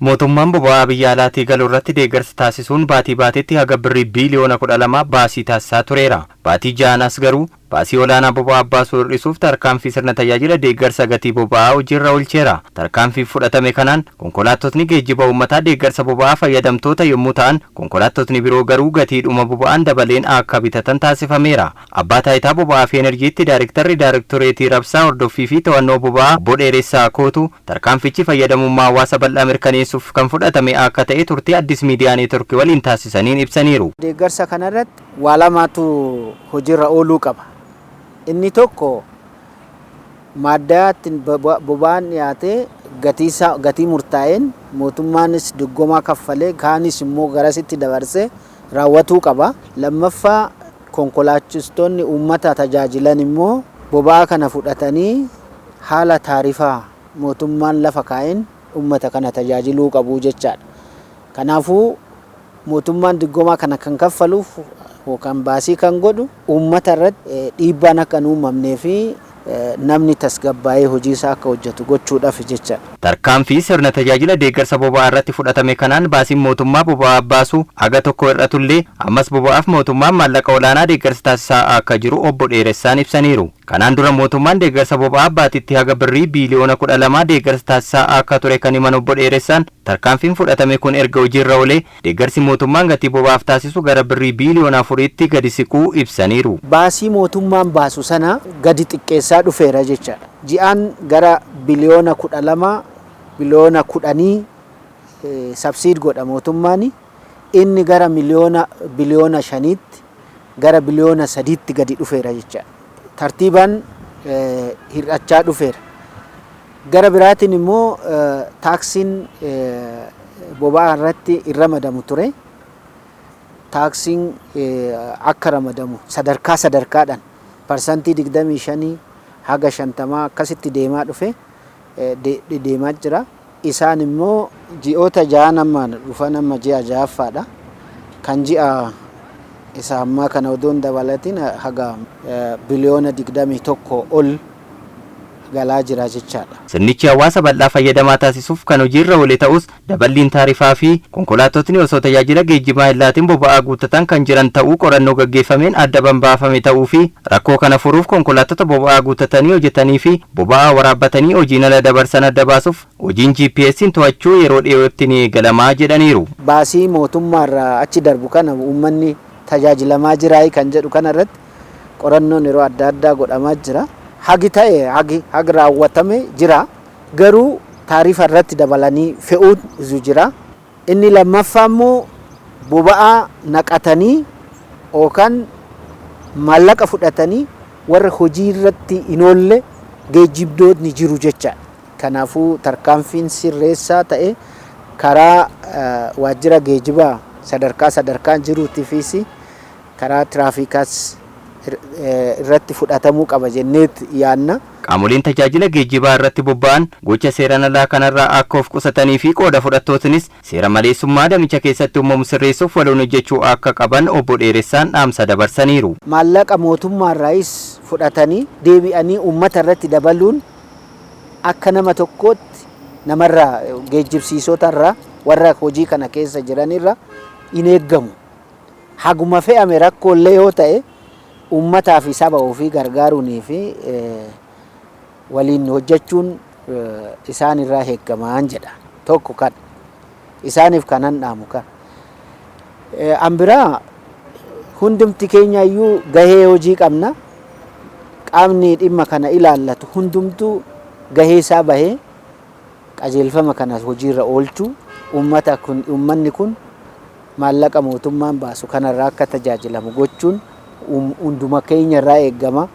Mootummaan boba'aa biyya alaatii galu irratti deeggarsa taasisuun baatii baatiitti haga birrii biiliyoona 12 baasii taasisaa tureera. Baatii ja'anas garuu baasii olaanaa boba'aa baasuu hir'isuuf tarkaanfii sirna tajaajila deeggarsa gatii boba'aa hojiirra oolcheera. Tarkaanfii fudhatame kanaan konkolaattotni geejjiba uummataa deeggarsa boba'aa fayyadamtoota yommuu ta'an, konkolaattotni biroo garuu gatiidhuma boba'aan dabaleen akka bitatan taasifameera. Abbaa Taayitaa Boba'aa fi Enerjiitti Daarektarri Daarektoreetii Rabsaa Hordoffii fi To'annoo Boba'aa Obbo Dheeressaa Kootu tarkaanfichi fayyadamummaa hawaasa bal'aa mirkaneessuuf kan fudhatame akka ta'e turtii Addis Miidiyaa Neetwork waliin taasisaniin ibsaniiru. Deeggarsa kanarratti waa lamatu hojiirra ooluu qaba. Inni tokko, maaddayaatti boba'aan dhiyaatee gatii murtaa'een mootummaanis doggomaa kaffalee kaanis immoo garasitti dabarsee raawwatuu qaba. Lammaffaa, konkolaachistoonni uummata tajaajilan immoo boba'aa kana fudhatanii haala taarifaa mootummaan lafa kaa'een uummata kana tajaajiluu qabu jechaadha. Kanaafuu mootummaan diggomaa kana kan kaffaluuf yookaan baasii kan godhu uummata irratti dhiibbaan akka hin uumamnee fi namni tasgabbaa'ee hojii isaa akka hojjetu gochuudhaaf jechaadha. Tarkaanfii sirna tajaajila deeggarsa boba'aa irratti fudhatame kanaan baasiin mootummaa boba'aa baasu haga tokko hir'atullee ammas boba'aaf mootummaan maallaqa olaanaa deeggarsa taasisaa akka jiru Obbo Dheeressaan ibsaniiru. Kanaan dura mootummaan deeggarsa boba'aa baatiitti haga birrii biiliyoona 12 deeggarsa taasisaa akka ture kan himan Obbo Dheeressaan, tarkaanfiin fudhatame kun erga hojiirra oolee deeggarsi mootummaan gatii boba'aaf taasisu gara birrii biiliyoona 4tti gadi siquu ibsaniiru. Baasii mootummaan baasu sana gadi xiqqeessaa dhufeera jechaadha. Ji'aan gara biliyoona 12, biliyoona 10 subsidy godha mootummaan, inni gara miliyoona biliyoona 5tti, gara biliyoona 3tti gadi dhufeera jechaadha. Tartiibaan hir'achaa dhufeera. Gara biraatiin immoo taaksiin boba'aa irratti hin ramadamu ture. Taaksiin akka ramadamu sadarkaa sadarkaadhaan 25% haga 50 akkasitti deemaa dhufe, deemaa jira. Isaan immoo ji'oota ja'an amma dhufan, amma ji'a ja'affaadha. Kan ji'a isa ammaa kana odoo hin dabalatin haga biliyoona 21 ol galaa jira jechaadha. Sirnichi hawaasa bal'aa fayyadamaa taasisuuf kan hojiirra oole ta'us, daballiin taarifaa fi konkolaattotni osoo tajaajila geejjibaa hin laatin boba'aa guuttatan kan jiran ta'uu qorannoo gaggeeffameen adda baafame ta'uu fi rakkoo kana furuuf konkolaattota boba'aa guuttatanii hojjetanii fi boba'aa waraabbatanii hojiin ala dabarsan adda baasuuf hojiin GPS'n to'achuu yeroo dhiyootti ni eegalamaa jedhaniiru. Baasii mootummaarraa achi darbu kana uummanni tajaajilamaa jiraa kan jedhu kana irratti qorannoon yeroo adda addaa godhamaa jira. Hagi ta'e hagi raawwatame jira. Garuu taarifa irratti dabalanii fe'uun jira. Inni lammaffaa immoo boba'aa naqatanii yookaan maallaqa fudhatanii warra hojii irratti hin oolle geejjibdoonni jiru jechaadha. Kanaafuu tarkaanfiin sirreessaa ta'e karaa waajjira geejjibaa sadarkaa sadarkaan jiruutiifis karaa tiraafiikaas irratti fudhatamuu qaba jenneet yaanna. Qaamoleen tajaajila geejjibaa irratti bobba'an gocha seeraan alaa kanarraa akka of qusatanii fi qooda fudhattootnis seera maleessummaa damicha keessatti uumamu sirreessuuf waloon hojjechuu akka qaban Obbo Dheeressaan dhaamsa dabarsaniiru. Maallaqa mootummaarraayis fudhatanii deebi'anii uummata irratti dabaluun akka nama tokkootti namarraa, geejjibsiisotarraa, warra hojii kana keessa jiranirra hin eeggamu. Haguma fe'ame rakkoolee yoo ta'e uummataa fi saba ofii gargaaruunii fi waliin hojjechuun isaan irraa eeggamaan jedha. Tokko kan isaaniif kanan dhaamu kan. An biraa, hundumti keenya iyyuu gahee hojii qabna. Qaamni dhimma kana ilaallatu hundumtuu gahee isaa bahee qajeelfama kana hojiirra oolchuu, uummata kun, uummanni kun maallaqa mootummaan baasu kanarraa akka tajaajilamu gochuun hunduma keenya irraa eeggama.